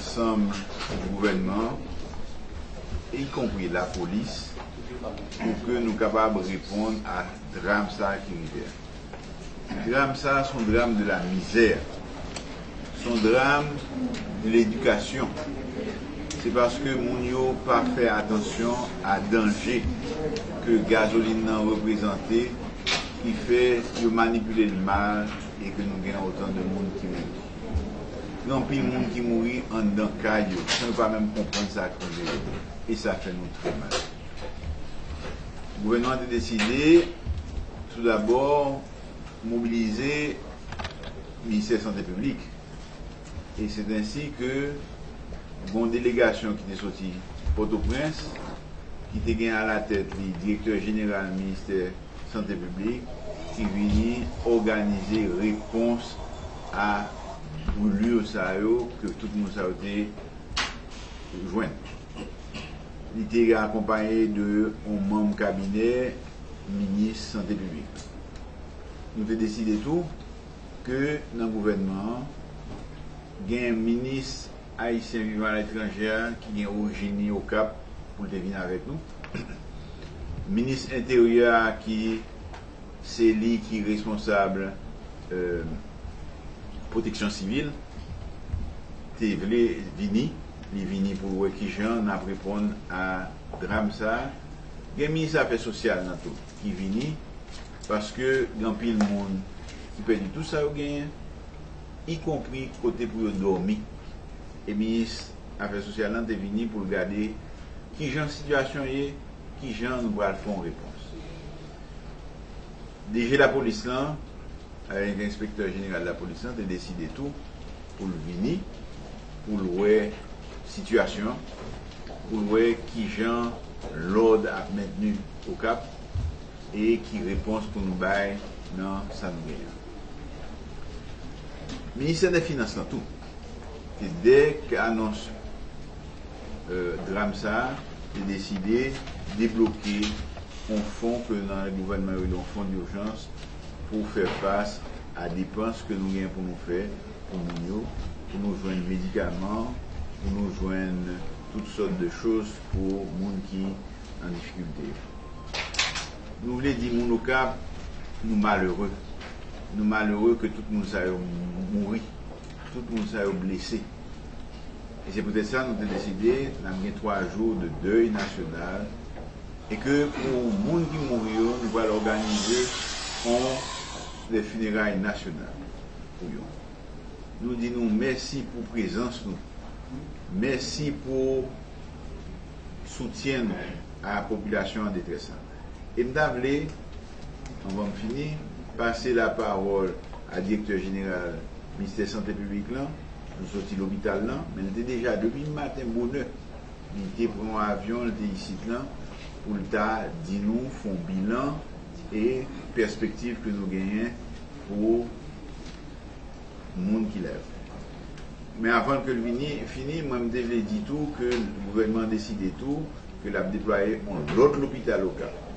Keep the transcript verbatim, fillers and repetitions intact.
ansanm gouvènman, ikonpri lapolis, pou ke nou kapab reponn a dram sa a ki rive a. Dram sa a se yon dram de la mizè, se yon dram de ledikasyon. Se paske moun yo pa fè atansyon a danje ke gazolin nan reprezante, ki fè yo manipile l mal e ke nou gen otan de moun ki mouri. Gen anpil moun ki mouri anndan kay yo, san yo pa menm konprann sa k rive yo. E sa fè nou trè mal. Gouvènman an te deside, tou dabò, mobilize Ministè Sante Piblik. E se ensi ke gen yon delegasyon ki te soti Pòtoprens, ki te gen alatèt li direktè jeneral Ministè Sante Piblik, ki vini òganize repons a brulure sa yo ke tout moun sa yo te jwenn. Li te akonpaye de yon manm kabinè minis sante piblik. Nou te deside tou ke nan gouvènman an, gen minis ayisyen vivan aletranje a ki gen orijin li Okap pou l te vin avèk nou. Minis enteryè a ki se li ki responsab, euh, pwoteksyon sivil, te vle vini, li vini pou l wè kijan n ap reponn a dram sa a. Gen minis afè sosyal nan tou ki vini, paske gen anpil moun ki pèdi tout sa yo genyen, ikonpri kote pou yo dòmi. E minis afè sosyal lan te vini pou l gade kijan sitiyasyon ye, kijan nou pral fè yon repons. D G lapolis lan, avèk enspektè jeneral lapolis lan, te deside tou pou l vini, pou l wè sitiyasyon an, pou l wè kijan lòd ap mentni Okap e ki repons pou nou bay nan sa nou genyen an. Ministè dè Finans lan tou, te dèk anons, euh, dram sa a, te deside debloke yon fon ke nan gouvènman yo rele yon fon dijans pou fè fas a depans ke nou gen pou nou fè pou moun yo, pou nou jwenn medikaman, pou nou jwenn tout sòt de choz pou moun ki an difikilte yo. Nou vle di moun Okap, nou malere. Nou malere ke tout moun sa yo mouri, tout moun sa yo blese. E se poutèt sa nou te deside n ap gen twa jou de dèy nasyonal e ke pou moun ki mouri yo, nou pral òganize yon de fineray nasyonal pou yo. Nou di nou mèsi pou prezans nou. Mèsi pou soutyen nou a popilasyon an detrès la. E m ta vle, anvan m fini, pase lapawòl a direktè jeneral Ministè Sante Piblik lan, nou soti lopital lan, men l te deja depi maten bonè, li te pran yon avyon, li te isit lan, pou l ta di nou, fè yon bilan e pèspektiv ke nou genyen pou moun ki la yo. Men avan ke l vini, fini, mwen m te vle di tou ke gouvènman an deside tou ke l ap deplwaye yon lòt lopital Okap.